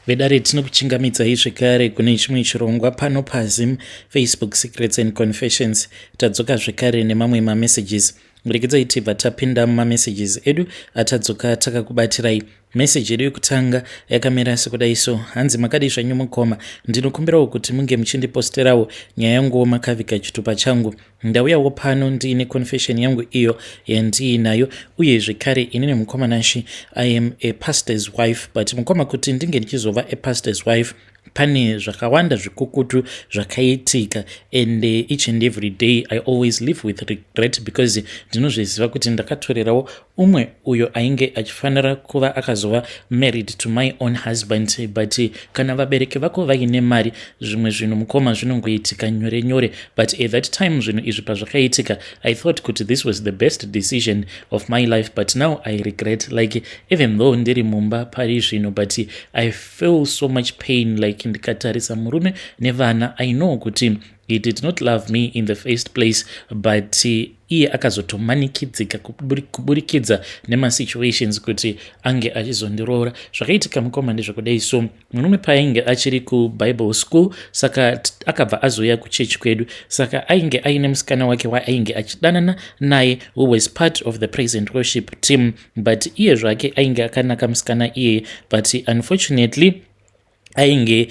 Vedare, tinokuchingamidzai zvekare kune chimwe chirongwa pano paZim Facebook Secrets and Confessions. Tadzoka zvekare nemamwe mamessages. Regedzai tibva tapinda mumamessages edu atadzoka takakubatirai. Meseji yedu yekutanga yakamira sekudai so: hanzi, "Makadii zvenyu mukoma? Ndinokumbirawo kuti munge muchindiposterawo nyaya yanguwo makaviga chitupa changu. Ndauyawo pano ndiine confession yangu iyo yandiinayo. Uye zvekare inini, mukoma Nashi, I am a pastor's wife, but mukoma, kuti ndinge ndichizova a pastor's wife, pane zvakawanda zvikukutu zvakaitika, and each and every day I always live with regret because ndinozviziva kuti ndakatorerawo umwe uyo ainge achifanira kuva akazova married to my own husband. But kana vabereki vako vaine mari, zvimwe zvinhu, mukoma, zvinongoitika nyore nyore. But at that time, zvinhu izvi pazvakaitika, I thought kuti this was the best decision of my life, but now I regret. Like, even though ndiri mumba pari zvino, but I feel so much pain. Like, ndikatarisa murume nevana, I know kuti he did not love me in the first place, but iye akazotomanikidzika kuburikidza nemasituations kuti ange achizondiroora. Zvakaitika, mukoma, ndezvekudai so: murume paainge achiri kuBible school, saka akabva azouya kuchechi kwedu. Saka ainge aine musikana wake waainge achidanana naye, who was part of the praise and worship team, but iye zvake ainge akanaka musikana iyeye, but unfortunately ainge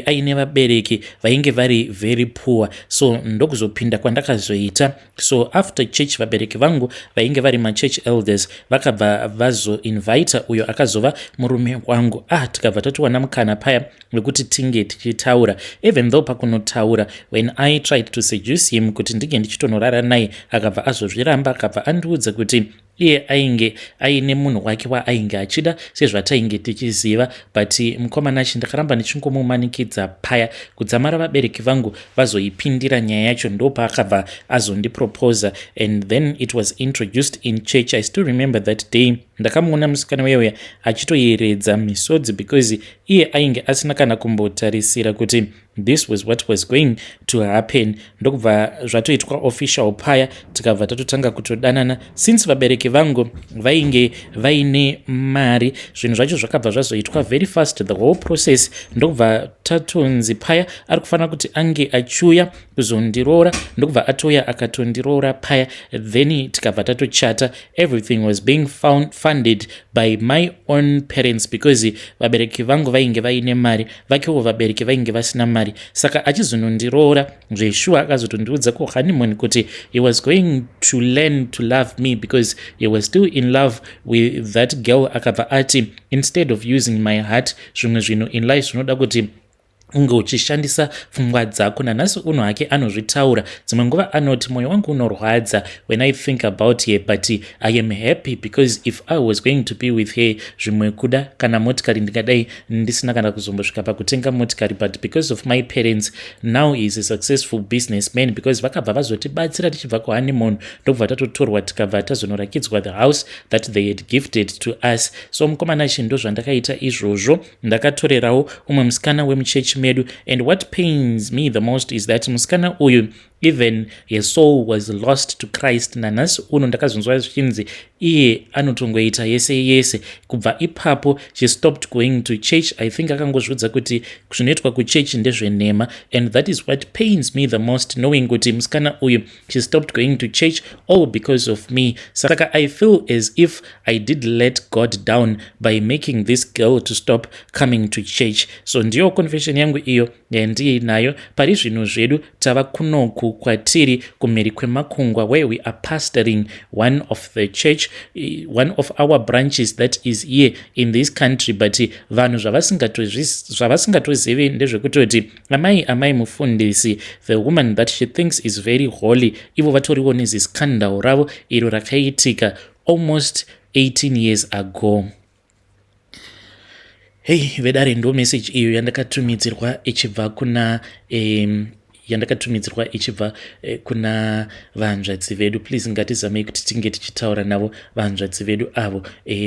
aine vabereki vainge vari very poor. So ndokuzopinda kwandakazoita. So after church, vabereki vangu vainge vari machurch elders vakabva vazoinvita uyo akazova murume wangu. Ah, tikabva tatowana mukana paya wekuti tinge tichitaura. Even though pakunotaura, when I tried to seduce him kuti ndinge ndichitonorara naye, akabva azozviramba. Akabva andiudza kuti iye ainge aine munhu wake waainge achida, sezvatainge tichiziva. But mukomana achi, ndakaramba ndichingomumanikidza paya kudzamara vabereki vangu vazoipindira nyaya yacho. Ndopaakabva azondiproposa, and then it was introduced in church. I still remember that day. Ndakamuona musikana uyauya achitoyeredza misodzi because iye ainge asina kana kumbotarisira kuti this was what was going to happen. Ndokubva zvatoitwa official paya, tikabva tatotanga kutodanana. Since vabereki vangu vainge vaine mari, zvinhu zvacho zvakabva zvazoitwa very fast, the whole process. Ndokubva tatonzi paya ari kufanira kuti ange achiuya kuzondiroora. Ndokubva atouya akatondiroora paya, then tikabva tatochata. Everything was being funded by my own parents because vabereki vangu vainge vaine mari, vakewo vabereki vainge vasina mari. Saka achizonondiroora zveshuwa, akazotondiudza kuhoneymoon kuti he was going to learn to love me because he was still in love with that girl. Akabva ati instead of using my heart, zvimwe zvinhu in life zvinoda kuti unge uchishandisa pfungwa dzako. Nanhasi uno hake anozvitaura dzimwe nguva, anoti, "Mwoyo wangu unorwadza when I think about her, but I am happy because if I was going to be with her, zvimwe kuda kana motikari ndingadai ndisina kana kuzombosvika pakutenga motikari. But because of my parents, now is a successful businessman," because vakabva vazotibatsira tichibva kuhoneymoon. Ndokubva tatotorwa, tikabva tazonorakidzwa the house that they had gifted to us. So mukomana chi, ndo zvandakaita izvozvo. Ndakatorerawo umwe musikana wemuchechi medu, and what pains me the most is that musikana uyu, even her soul was lost to Christ. Nanhasi uno ndakazonzwa zvichinzi iye anotongoita yese yese. Kubva ipapo she stopped going to church. I think akangozviudza kuti zvinoitwa kuchechi ndezvenhema, and that is what pains me the most, knowing kuti musikana uyu, she stopped going to church all because of me. Saka I feel as if I did let God down by making this girl to stop coming to church. So ndiyo confession yangu iyo yandiinayo pari zvino. Zvedu tava kunoku kwatiri kumhiri kwemakungwa, where we are pastoring one of the church, one of our branches that is here in this country. But vanhu zvavasingatozivi ndezvekutoti amai mufundisi, the woman that she thinks is very holy, ivo vatoriwo neziscandal ravo iro rakaitika almost 18 years ago. Hei vedare, ndo message iyo yandakatumidzirwa ichibva kuna yandakatumidzirwa ichibva kuna vanzvadzi vedu. Please, ngatizamei kuti tinge tichitaura navo vanzvadzi vedu avo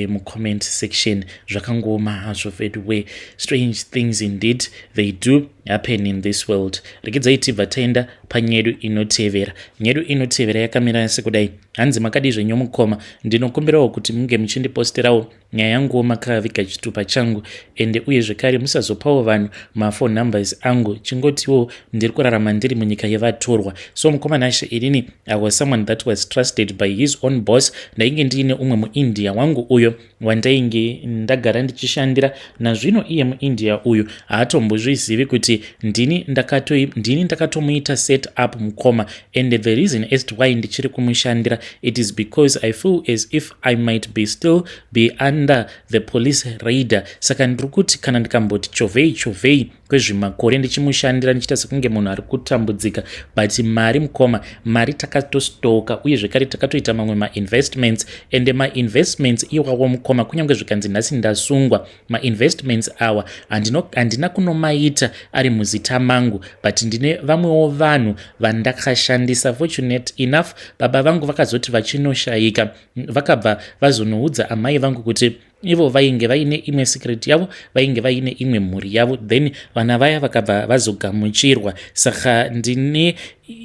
mucomment section. Zvakangooma hazvo vedu we. Strange things indeed they do. happen in this world. Regedzai tibva taenda panyedu inotevera. Nyedu inotevera yakamira sekudai. Hanzi, "Makadi zvenyu mukoma? Ndinokumbirawo kuti munge muchindiposterawo nyaya yanguwo makaviga chitupa changu, ende uye zvekare musazopawo vanhu maphone numbers angu. Chingotiwo ndiri kurarama ndiri munyika yevatorwa." So mukoma Nashe, inini I was someone that was trusted by his own boss. Ndainge ndiine umwe muIndia wangu uyo wandainge ndagara ndichishandira nazvino. Iye muIndia uyu haatombozvizivi kuti ndini ndakatomuita set up, mukoma. And the reason as to why ndichiri kumushandira, it is because I feel as if I might be still be under the police radar. Saka ndiri kuti kana ndikamboti chovhei chovhei kwezvimakore ndichimushandira, ndichiita sekunge munhu ari kutambudzika, but mari, mukoma, mari takatostoka. Uye zvekare takatoita mamwe mainvestments, ende mainvestments iwawo, mukoma, kunyange zvikanzi nhasi ndasungwa, mainvestments awa handina kunomaita ari muzita mangu, but ndine vamwewo vanhu vandakashandisa. Fortunate enough, baba vangu vakazoti vachinoshayika, vakabva vazonoudza amai vangu kuti ivo vainge vaine imwe secret yavo, vainge vaine imwe mhuri yavo. Then vana vaya vakabva vazogamuchirwa. Saka ndine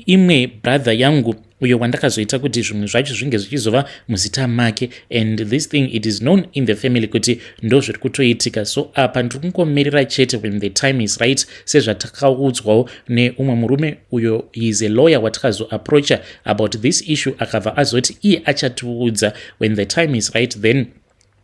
imwe brother yangu uyo wandakazoita kuti zvimwe zvacho zvinge zvichizova muzita make, and this thing, it is known in the family kuti ndo zviri kutoitika. So apa ndiri kungomirira chete when the time is right, sezvatakaudzwawo neumwe murume uyo is a lawyer watakazoapproacha about this issue. Akabva azoti iye achatiudza when the time is right, then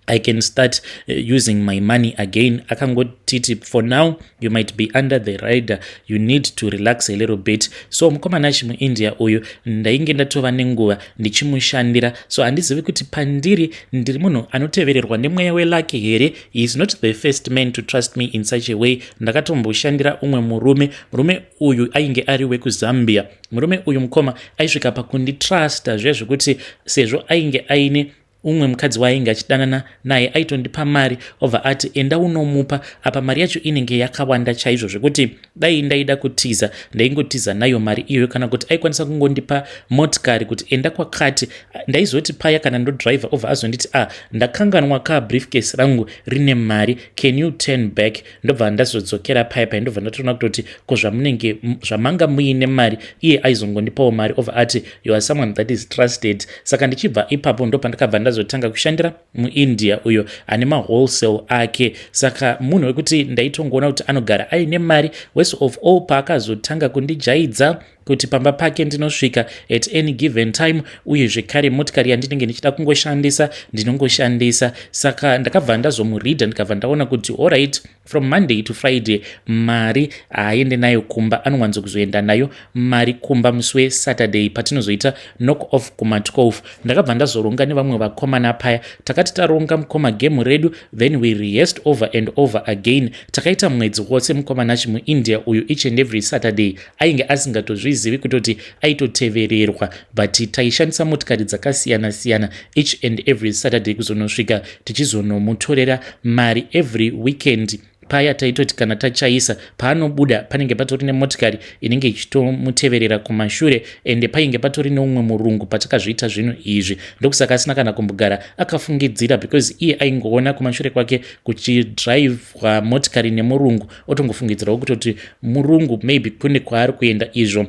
I can start using my money again. Akangotiti, "For now you might be under the radar, you need to relax a little bit." So mukoma Nashe, muIndia uyu ndainge ndatova nenguva ndichimushandira. So handizivi kuti pandiri ndiri munhu anotevererwa nemweya weluck here. He is not the first man to trust me in such a way. Ndakatomboshandira umwe murume. Murume uyu ainge ari wekuZambia. Murume uyu, mukoma, aisvika pakunditrusta zviya zvekuti sezvo ainge aine umwe mukadzi waainge achidanana naye, aitondipa mari, obva ati, "Enda unomupa." Apa mari yacho inenge yakawanda chaizvo zvekuti dai ndaida kutiza, ndaingotiza nayo mari iyoyo. Kana kuti aikwanisa kungondipa motikari kuti, "Enda kwakati." Ndaizoti paya kana ndodhiraivha, obva azonditi, "Ah, ndakanganwa ka briefcase rangu rine mari, can you turn back?" Ndobva ndazodzokera paya paya, ndobva ndatoona kutoti ko zvamunenge zvamanga muine mari. Iye aizongondipawo mari, obva ati, "You are someone that is trusted." Saka ndichibva ipapo, ndopandakabva ndazotanga kushandira muIndia uyo ane mawholesale ake. Saka munhu wekuti ndaitongoona kuti anogara aine mari. Worst of all, paakazotanga kundijaidza kuti pamba pake ndinosvika at any given time, uye zvekare motikari yandinenge ndichida kungoshandisa, ndinongoshandisa. Saka ndakabva ndazomuridha, ndikabva ndaona kuti alright, from Monday to Friday mari haaende nayo kumba. Anowanzokuzoenda nayo mari kumba musi weSaturday patinozoita knock off kuma12. Ndakabva ndazoronga nevamwe vakomana paya. Takati taronga, mukoma, gemu redu, then we rehearsed over and over again. Takaita mwedzi wose, mukoma Nashe. MuIndia uyu, each and every Saturday, ainge asingatozvizivi kutoti aitotevererwa, but taishandisa motikari dzakasiyana-siyana each and every Saturday kuzonosvika tichizonomutorera mari. Every weekend paya taitoti kana tachaisa, paanobuda panenge patori nemotikari inenge ichitomuteverera kumashure, ende painge patori neumwe murungu patakazviita zvinhu izvi. Ndokusaka asina kana kumbogara akafungidzira, because iye aingoona kumashure kwake kuchidhiraivhwa motikari nemurungu, otongofungidzirawo kutoti murungu, maybe kune kwaari kuenda, izvo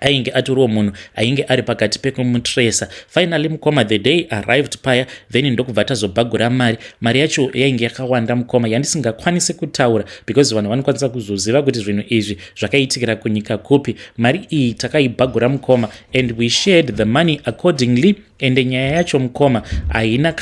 ainge atoriwo munhu ainge ari pakati pekumutresa. Finally, mukoma, the day arrived paya, then ndokubva tazobhagura mari. Mari yacho yainge yakawanda, mukoma, yandisingakwanisi kutaura because vanhu vanokwanisa kuzoziva kuti zvinhu izvi zvakaitikira kunyika kupi. Mari iyi takaibhagura, mukoma, and we shared the money accordingly. Ende nyaya yacho, mukoma, haina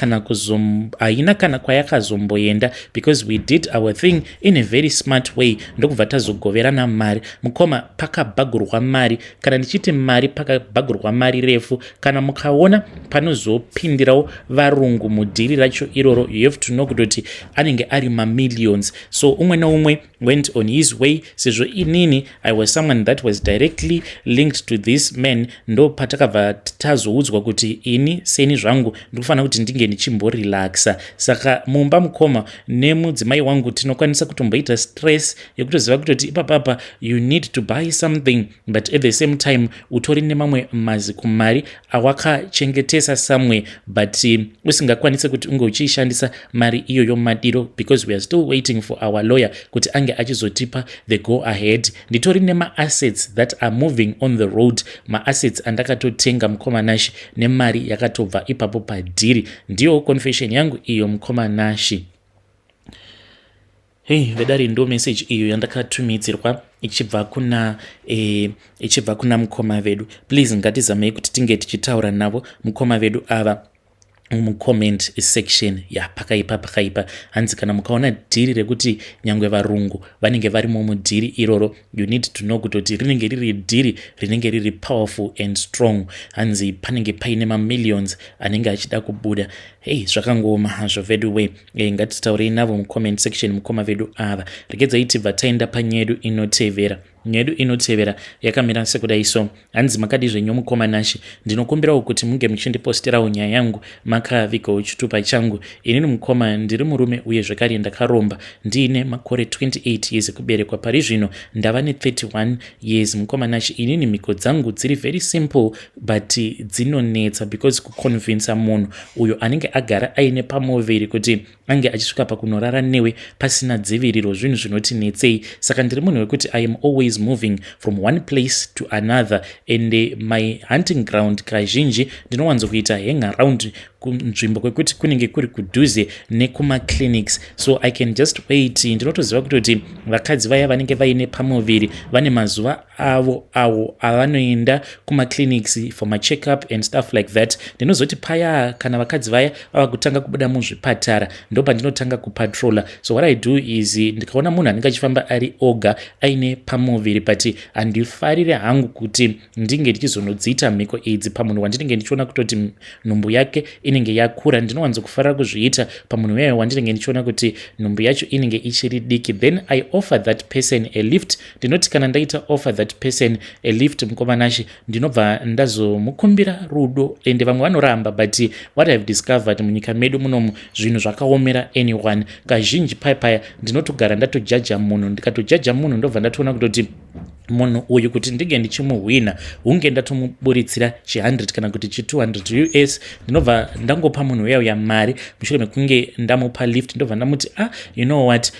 kana kwayakazomboenda because we did our thing in a very smart way. Ndokubva tazogoverana mari. Mukoma, pakabhagurwa mari, kana ndichiti mari, pakabhagurwa mari refu. Kana mukaona panozopindirawo varungu mudhiri racho iroro, you have to know kutoti anenge ari mamillions. So umwe neumwe went on his way. Sezvo inini I was someone that was directly linked to this man, ndo patakabva tazoudzwa kuti Ini seni zvangu ndikufanira kuti ndinge ndichimborelaxa. Saka mumba, mukoma, nemudzimai wangu tinokwanisa kutomboita stress yekutoziva kutoti ipapapa you need to buy something, but at the same time utori nemamwe mazikumari awakachengetesa somewhere, but usingakwanisi kuti unge uchiishandisa mari iyoyo madiro, because we are still waiting for our lawyer kuti ange achizotipa the go ahead. Nditori nemaassets that are moving on the road, maassets andakatotenga, mukoma Nashi, nemari yakatobva ipapo padhiri. Ndiyo confession yangu iyo, mukoma Nashi. Hei vedare, ndo message iyo yandakatumidzirwa ichibva kuna mukoma vedu. Please, ngatizamei kuti tinge tichitaura navo mukoma vedu ava mucomment section. Ya, pakaipa, pakaipa. Hanzi kana mukaona dhiri rekuti nyange varungu vanenge varimo mudhiri iroro, you need to know kutoti rinenge riri dhiri rinenge riri powerful and strong. Hanzi panenge paine mamillions anenge achida kubuda. Hei, zvakangooma hazvo vedu we. Ngatitaurei navo mucomment section, mukoma vedu ava. Regedzai tibva taenda panyedu inotevera. Nyedu inotevera yakamira sekudai so. Hanzi, "Makadi zvenyu, mukoma Nashi? Ndinokumbirawo kuti munge muchindiposterawo nyaya yangu makavigawo chitupa changu. Inini, mukoma, ndiri murume uye zvekare ndakaromba. Ndiine makore 28 years ekuberekwa. Pari zvino ndava ne31 years. Mukoma Nashi, inini mhiko dzangu dziri very simple, but dzinonetsa because kuconvinsa munhu uyo anenge agara aine pamuviri kuti ange achisvika pakunorara newe pasina dziviriro, zvinhu zvinotinetsei. Saka ndiri munhu wekuti I am always moving from one place to another, and my hunting ground kazhinji ndinowanzokuita hang around kunzvimbo kwekuti kunenge kuri kudhuze nekumaclinics, so I can just wait. Ndinotoziva kutoti vakadzi vaya vanenge vaine pamuviri vane mazuva avo awo avanoenda kumaclinics for macheckup and stuff like that. Ndinozoti paya kana vakadzi vaya vava kutanga kubuda muzvipatara, ndo pandinotanga kupatrola. So what I do is, ndikaona munhu anenge achifamba ari oga aine pamuviri, but handifarire hangu kuti ndinge ndichizonodziita mhiko idzi pamunhu wandinenge ndichiona kutoti nhumbu yake inenge yakura. Ndinowanzokufarira kuzviita pamunhu uyayo wandinenge ndichiona kuti nhumbu yacho inenge ichiri diki. Then I offer that person a lift. Ndinoti kana ndaita offer that person a lift, mukoma Nashi, ndinobva ndazomukumbira rudo, ende vamwe vanoramba. But what I have discovered, munyika medu munomu zvinhu zvakaomera anyone. Kazhinji paya paya ndinotogara ndatojaja munhu. Ndikatojaja munhu, ndobva ndatoona kutoti munhu uyu, kuti ndinge ndichimuhwina, hunge ndatomuburitsira chi100 kana kuti chi200 US. Ndinobva ndangopa munhu uya uya mari mushure mekunge ndamupa lift. Ndobva ndamuti, 'Ah, you know what,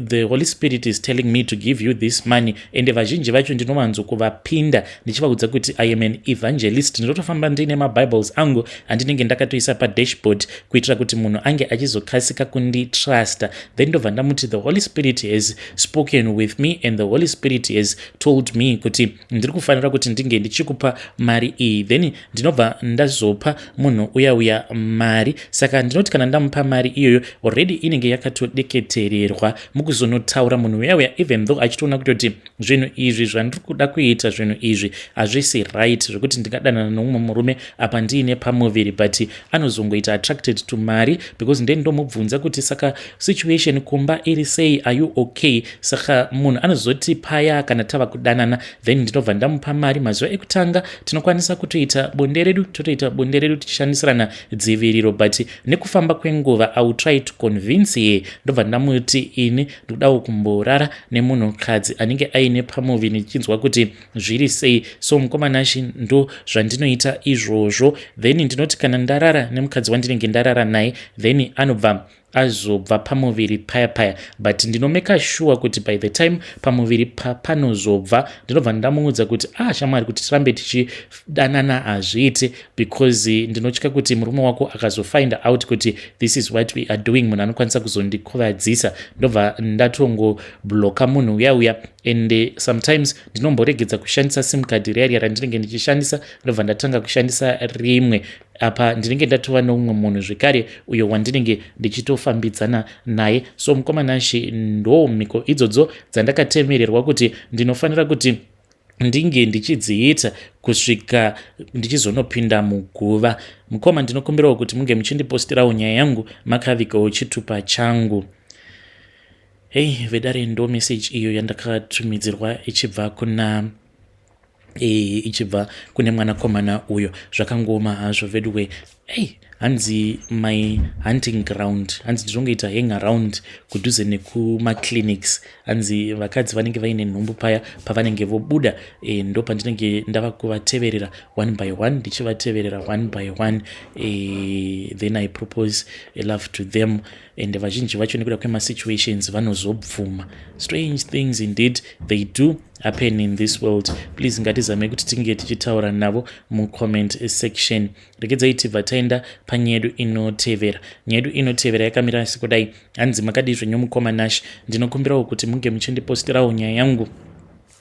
the Holy Spirit is telling me to give you this money.' Ende vazhinji vacho ndinowanzokuvapinda ndichivaudza kuti I am an evangelist. Ndinotofamba ndiine mabibles angu andinenge ndakatoisa padashboard kuitira kuti munhu ange achizokasika kunditrusta. Then ndobva ndamuti, 'The Holy Spirit has spoken with me and the Holy Spirit has told me kuti ndiri kufanira kuti ndinge ndichikupa mari iyi.' Then ndinobva ndazopa munhu uya uya mari. Saka ndinoti kana ndamupa mari iyoyo, already inenge yakatodeketererwa mukuzonotaura munhu uya uya, even though achitoona kutoti zvinhu izvi zvandiri kuda kuita, zvinhu izvi hazvisi right zvekuti ndingadanana nomumwe murume apa ndiine pamuviri, but anozongoita attracted to mari, because then ndomubvunza kuti, 'Saka situation kumba iri sei? Are you okay?' Saka munhu anozoti paya kana tava kudanana, then ndinobva ndamupa mari. Mazuva ekutanga tinokwanisa kutoita bonde redu, totoita bonde redu tichishandisirana dziviriro, but nekufamba kwenguva I will try to convince ye. Ndobva ndamuti, 'Ini ndikudawo kumborara nemunhukadzi anenge aine pamuviri, ndichinzwa kuti zviri sei.' So mukoma Nashi, ndo zvandinoita izvozvo. Then ndinoti kana ndarara nemukadzi wandinenge ndarara naye, then anobva azobva pamuviri paya paya, but ndinomeka sure kuti by the time pamuviri panozobva, ndinobva ndamuudza kuti, 'Ah, shamwari, kuti tirambe tichidanana hazviiti, because ndinotya kuti murume wako akazofind out kuti this is what we are doing, munhu anokwanisa kuzondikuvadzisa.' Ndobva ndatongoblocka munhu uya uya. And sometimes ndinomboregedza kushandisa SIM card riya riya randinenge ndichishandisa, ndobva ndatanga kushandisa rimwe. Apa ndinenge ndatova neumwe munhu zvekare uyo wandinenge ndichitofambidzana naye. So mukoma Nashi, ndo mhiko idzodzo dzandakatemererwa kuti ndinofanira kuti ndinge ndichidziita kusvika ndichizonopinda muguva. Mukoma, ndinokumbirawo kuti munge muchindipostirawo nyaya yangu makavigawo chitupa changu." Hei vedare, ndo message iyo yandakatumidzirwa ichibva kuna Ichibva kune mwanakomana uyo. Zvakangoma hazvo veduwe. Ei, hanzi my hunting ground, hanzi ndinongoita hang around kudhuze nekumaclinics. Hanzi vakadzi vanenge vaine nhumbu, paya pavanenge vobuda, ndo pandinenge ndava kuvateverera one by one, ndichivateverera one by one, then I propose a love to them, and vazhinji vacho nekuda kwemasituations vanozobvuma. Strange things indeed, they do happen in this world. Please, ngatizamei kuti tinge tichitaura navo mucomment section. Regedzai tibva taenda panyaya yedu inotevera. Nyaya yedu inotevera yakamira sekudai. Hanzi, "Makadii zvenyu mukoma Nash? Ndinokumbirawo kuti munge muchindipostirawo nyaya yangu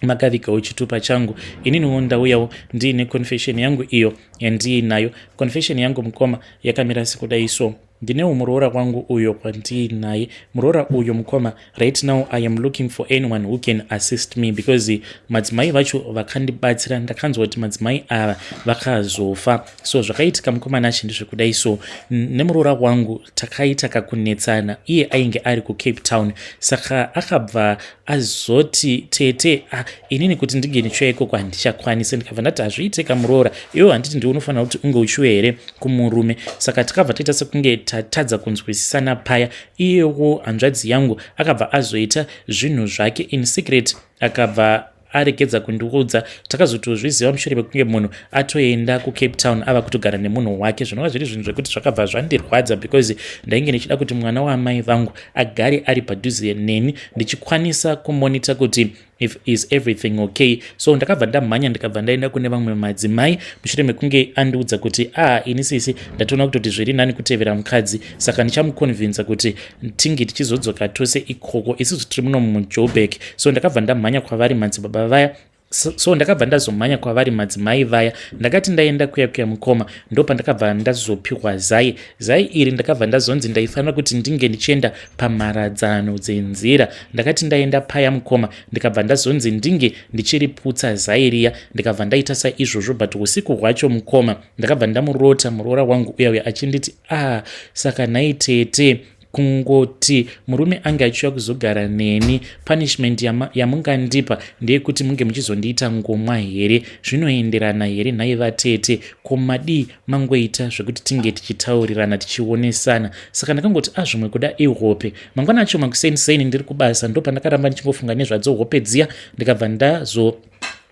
makavigawo chitupa changu. Ininiwo ndauyawo ndiine confession yangu iyo yandiinayo. Confession yangu, mukoma, yakamira sekudai. So ndinewo muroora wangu uyo kwandiinaye. Muroora uyo, mukoma, right now I am looking for anyone who can assist me because madzimai vacho vakandibatsira, ndakanzwa kuti madzimai ava vakazofa. So zvakaitika, mukoma Nashi, ndezvekudai. So nemuroora wangu takaita kakunetsana. Iye ainge ari kuCape Town, saka akabva azoti, 'Tete, ah, inini kuti ndinge ndichiuya ikoko handichakwanisi.' Ndikabva ndati, 'Hazviiteka muroora, iwe handiti ndiwe unofanira kuti unge uchiuya here kumurume?' Saka takabva taita sekunge tatadza kunzwisisana paya. Iyewo hanzvadzi yangu akabva azoita zvinhu zvake in secret, akabva aregedza kundiudza. Takazotozviziva mushure mekunge munhu atoenda kuCape Town, ava kutogara nemunhu wake, zvinova zviri zvinhu zvekuti zvakabva zvandirwadza because ndainge ndichida kuti mwana waamai vangu agare ari padhuze neni, ndichikwanisa kumonita kuti if is everything okay. So ndakabva ndamhanya, ndikabva ndaenda kune vamwe madzimai mushure mekunge andiudza kuti, 'A ah, ini sisi ndatoona kutoti zviri nani kutevera mukadzi, saka ndichamuconvinsa kuti tinge tichizodzoka tose ikoko, isusu tiri muno muJoburg.' So ndakabva ndamhanya kwavari madzibaba vaya. So ndakabva ndazomhanya kwavari madzimai vaya. Ndakati ndaenda kuya kuya, mukoma, ndo pandakabva ndazopiwa zai. Zai iri ndakabva ndazonzi ndaifanira kuti ndinge ndichienda pamharadzano dzenzira. Ndakati ndaenda paya, mukoma, ndikabva ndazonzi ndinge ndichiriputsa zai riya. Ndikabva ndaita saizvozvo, but usiku hwacho, mukoma, ndakabva ndamurota muroora wangu uya uya achinditi, 'Ah, saka nhai tete, kungoti murume ange achiuya kuzogara neni, punishment yamungandipa ndeyekuti munge muchizondiita ngomwa here? Zvinoenderana here nhai vatete? Ko madii mangoita zvekuti tinge tichitaurirana, tichionesana?' Saka ndakangoti, 'Azvimwe ah, kuda ihope.' Mangwana acho makuseniseni ndiri kubasa, ndo pandakaramba ndichingofunga nezvadzo hope dziya. Ndikabva ndazo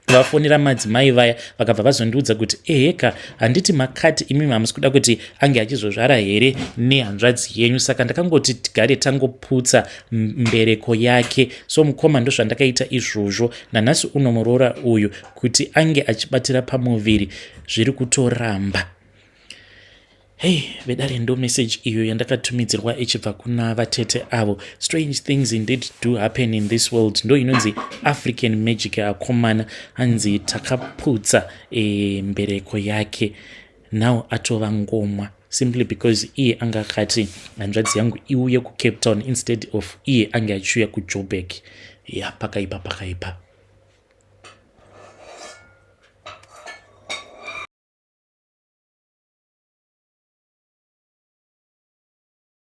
vafonera madzimai vaya, vakabva vazondiudza kuti, 'Eheka, handiti makati imimi hamusi kuda kuti ange achizozvara here nehanzvadzi yenyu? Saka ndakangoti tigare tangoputsa mbereko yake.' So mukoma, ndozvandakaita izvozvo. Nanhasi uno muroora uyu kuti ange achibatira pamuviri zviri kutoramba." Hei vedare, ndo message iyo yandakatumidzirwa ichibva kuna vatete avo. Strange things indeed do happen in this world. Ndo inonzi African magic, akomana. Hanzi takaputsa mbereko yake, now atova ngomwa, simply because iye anga akati hanzvadzi yangu iuye kuCape Town instead of iye ange achiuya kuJoburg. Ya, pakaipa, pakaipa.